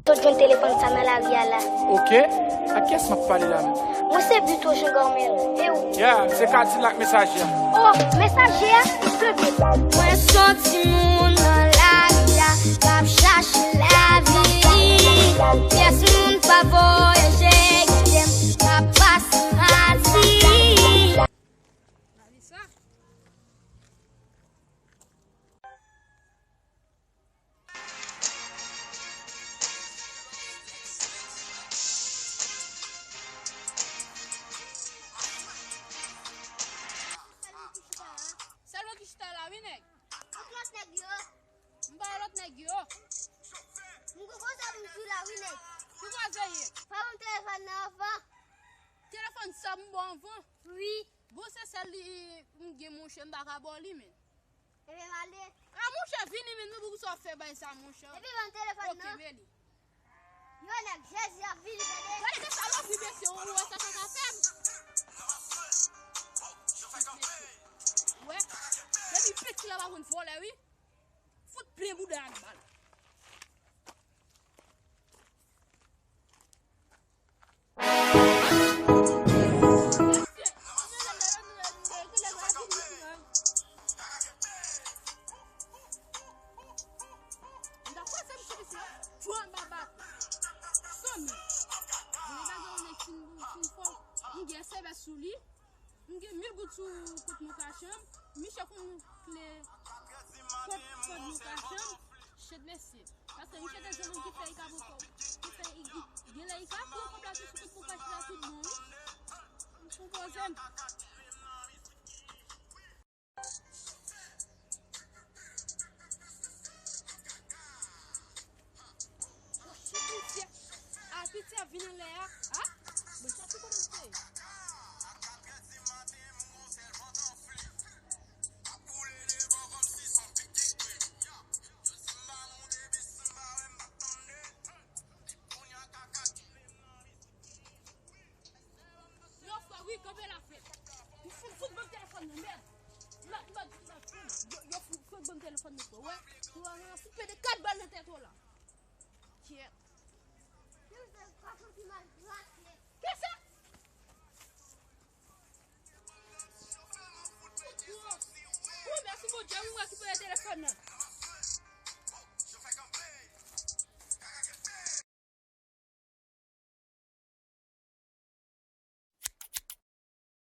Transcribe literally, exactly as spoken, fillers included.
Yo jwenn telefòn sa nan lari a la. Ok. Ak kiyès m ap pale la menm? Mwen se Buto Jean Garmel. E ou? Ya, se Kadilak Mesaje a. Oh, Mesaje a? Kenbe. Mwen se yon timoun nan lari a k ap chache lavi. Pyès moun pa voye je kite m, m ap pase madi. Lavi sa. Sèlman ki chita la, wi, nèg. Ak lòt nèg yo. M pa wè lòt nèg yo. M gon koze pou m di w la, wi, nèg. Ki koze ye? Pa ban m telefòn nan anvan. Telefòn sa m ba w anvan? Wi. Bon, se sèl li m gen, monchè, m pa ka ba w li, men. Ebyen, m ale. A, monchè, vini, men, nou pou sa w fè bay sa, monchè. Epi ban m telefòn nan. Ok, men li. Yo, nèg, Jezi ap vini, tande. Gade de salopri, mesye, ou wè sa sa ka fè m? Wè, depi peti la pa konn vòlè, wi. Fout plen bouda ak bal. M gen sèvèt sou li. M gen mil goud sou kont mwen ka chanm. Miche konn kle kòb kòb mwen ka chanm. Shit, mesye. Paske miche te jwenn moun ki fè i ka pran kòb. Ki fè i, i, genlè i ka pran kòb la tou sou kont mwen ka chanm la tout bon, wi. M konpoze m. Oh, shit, misye. A, piti a vin anlè a. A? Mwen soti kote l te ye. Yo, frè, wi, kanpe la, frè. Fout, fout ban m telefòn nan, mèd. Yo, yo, fout, fout ban m telefòn nan, frè. Wè, ou wè, fout pete kat bal nan tèt ou la. Kyèt. Kisa? Wi, mèsi Bondye, wi, mwen ki pran telefòn nan.